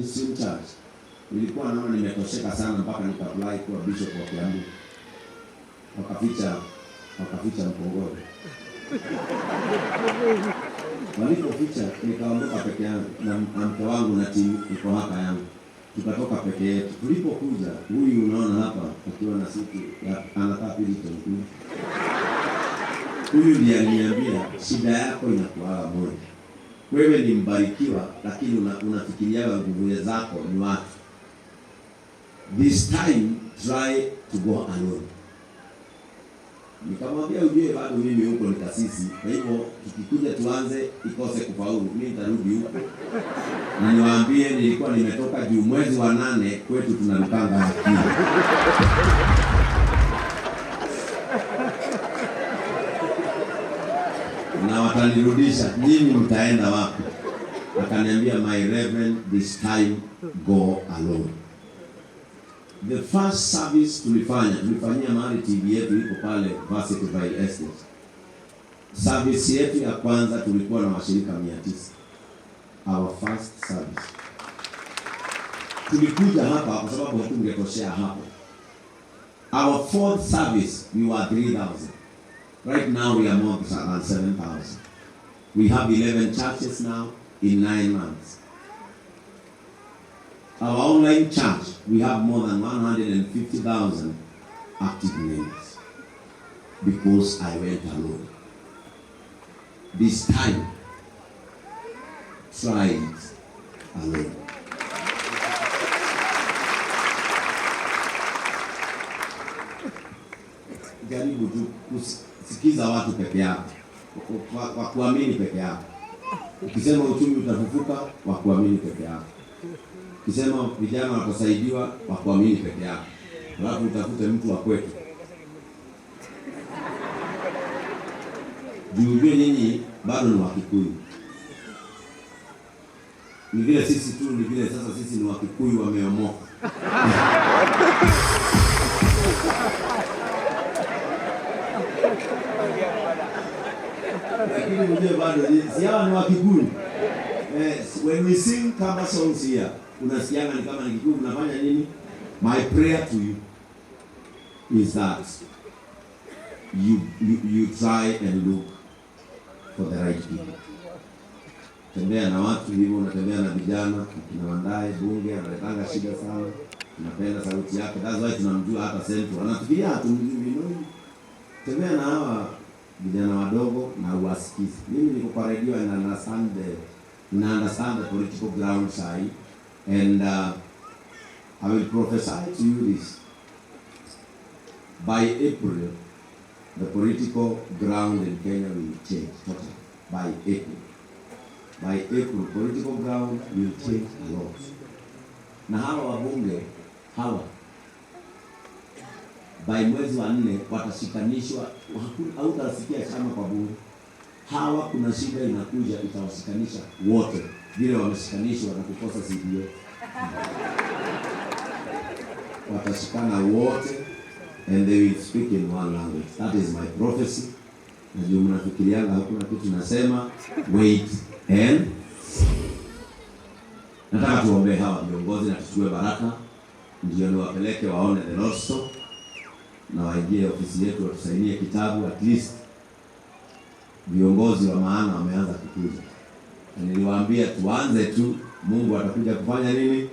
Mainstream Church, nilikuwa naona nimetosheka sana mpaka nika-apply kuwa bishop wa Kiambu. Wakaficha mkongojo. Walipoficha nikaondoka peke yangu na mke wangu na timu iko hapa yangu. Tukatoka peke yetu. Tulipokuja, huyu unaona hapa akiwa na suti ya anakaa Piliton. Huyu ndiye aliniambia shida yako inakuwa moja. Wewe ni mbarikiwa, lakini unafikiriaga nguvu zako ni watu. This time try to go alone. Nikamwambia ujue bado mimi huko ni kasisi, kwa hivyo tukikuja tuanze ikose kufaulu, mimi nitarudi huko. Na niwaambie nilikuwa nimetoka juu mwezi wa 8 kwetu tunarukanga akili. Na watanirudisha, nyinyi mtaenda wapi? Akaniambia, my reverend, this time go alone. The first service tulifanyia mahali TV yetu iko pale Varsity Vile Estate. Service yetu ya kwanza tulikuwa na washirika 900. Our first service. Tulikuja hapa kwa sababu hatungetoshea hapo. Our fourth service we were 3,000. Right now we are more than 7,000. We have 11 churches now in 9 months. Our online church, we have more than 150,000 active members because I went alone. This time, try it alone. Jaribu tu kusikiza watu peke yako, wakuamini peke yako. Ukisema uchumi utafufuka, wakuamini peke yako. Ukisema vijana watasaidiwa, wakuamini peke yako. Alafu utafute mtu wa kwetu. Juu ujue nyinyi bado ni Wakikuyu. Ni vile sisi tu, ni vile sasa sisi ni Wakikuyu wameomoka. Lakini mjue bado si hawa ni Wakikuyu. When we sing Kamba songs here, unasikianga ni kama ni Kikuyu, unafanya nini? My prayer to you is that you try and look for the right people. Tembea na watu hivyo, unatembea na vijana, akina Wandayi bunge analetanga shida sana. Tunapenda sauti yake. That's why tunamjua hata Central. Anafikiria hatumjui, you know. Tembea na hawa vijana wadogo na uwasikize. Mimi niko kwa radio and understand the political ground side, and I will prophesy to you this. By April, the political ground in Kenya will change totally. By April. By April, political ground will change a lot. Na hawa wabunge, hawa, by mwezi wa 4 watashikanishwa, hautasikia chama kwa bunge. Hawa kuna shida inakuja itawashikanisha wote, vile wameshikanishwa na kukosa CBO. Watashikana wote and they will speak in one language. That is my prophecy. Na juu mnafikirianga hakuna kitu nasema, wait and see. Nataka tuombe hawa viongozi na tuchukue baraka, ndio niwapeleke waone the Lord's Store na waingie ofisi yetu watusainie kitabu. At least viongozi wa maana wameanza kukuja. Na niliwaambia tuanze tu, Mungu atakuja kufanya nini?